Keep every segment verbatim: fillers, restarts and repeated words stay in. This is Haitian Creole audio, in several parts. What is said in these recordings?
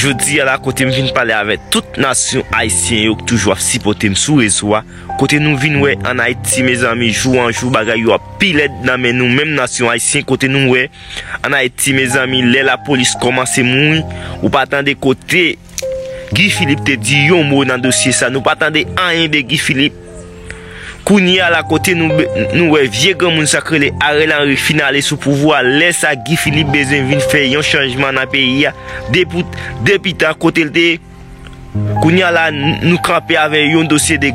Jodi a la, kote m vin pale avèk tout nasyon ayisyen yo ki toujou ap sipòte m sou rezo a, kote nou vin wè ann Ayiti, mezanmi, jou an jou, bagay yo ap pi lèd nan men nou menm nasyon ayisyen, kote nou wè ann Ayiti, mezanmi, lè lapolis kòmanse mouri, ou pa tande kote Guy Philippe te di yon mo nan dosye sa. Nou pa tande anyen de Guy Philippe. Kounye a la, kote nou, nou wè vye granmoun sa k rele Ariel Henry fin ale sou pouvwa, lè sa Guy Philippe bezwen vin fè yon chanjman nan peyi a. Depi, depi tan kote l te ye, kounye a la, n- nou kanpe avè yon dosye de,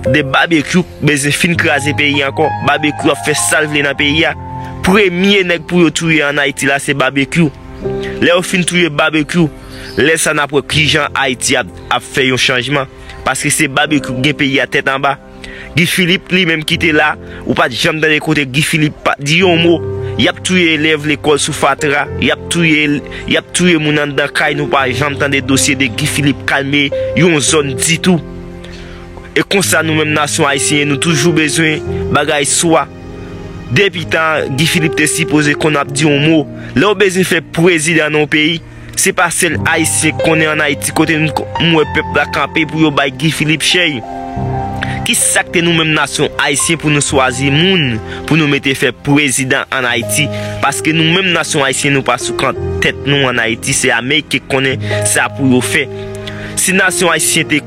de Babekyou k bezwen fin kraze peyi a ankò. Babekyou ap fè sa l vle nan peyi a. Premye nèg pou yo touye ann Ayiti la, se Babekyou. Lè yo fin touye Babekyou, lè sa n ap wè kijan Ayiti ap, ap fè yon chanjman. Paske se Babekyou k gen peyi a tèt anba. Guy Philippe li menm ki te la, ou pa t janm tande kote Guy Philippe pa t di yon mo. Y ap touye elèv lekòl sou fatra, y ap touye, y ap touye moun anndan kay, nou pa janm tande dosye de Guy Philippe kalme yon zòn ditou. E konsa nou menm nasyon ayisyen, nou toujou bezwen bagay swa. Depi tan Guy Philippe te sipoze konn ap di yon mo. Lè w bezwen fè prezidan nan yon peyi, se pa sèl ayisyen k konnen ann Ayiti kote m, m wè pèp la kanpe pou yo bay Guy Philippe chèy. Ki sa k te nou menm nasyon ayisyen pou nou swazi moun pou nou mete fè prezidan ann Ayiti? Paske nou menm nasyon ayisyen, nou pa sou kan tèt nou ann Ayiti. Se Ameriken k konnen sa pou yo fè. Si nasyon ayisyen te,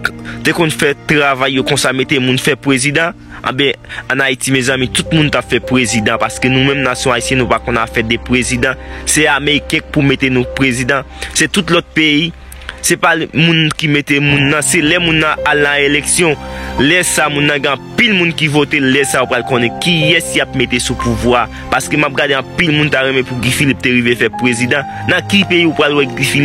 te konn fè travay yo konsa, mete moun fè prezidan, anben, ann Ayiti, mezanmi, tout moun t ap fè prezidan, paske nou menm nasyon ayisyen, nou pa konn afè de prezidan. Se Ameriken k pou mete nou prezidan. Se tout lòt peyi. Se pa moun ki mete moun nan, se lè moun nan al nan eleksyon. Lè sa, moun nan gen anpil moun ki vote l, lè sa, ou pral konnen kiyès y ap mete sou pouvwa. Paske m ap gade anpil moun ta renmen pou Guy Philippe te rive fè prezidan. Nan ki peyi ou pral wè Guy Philippe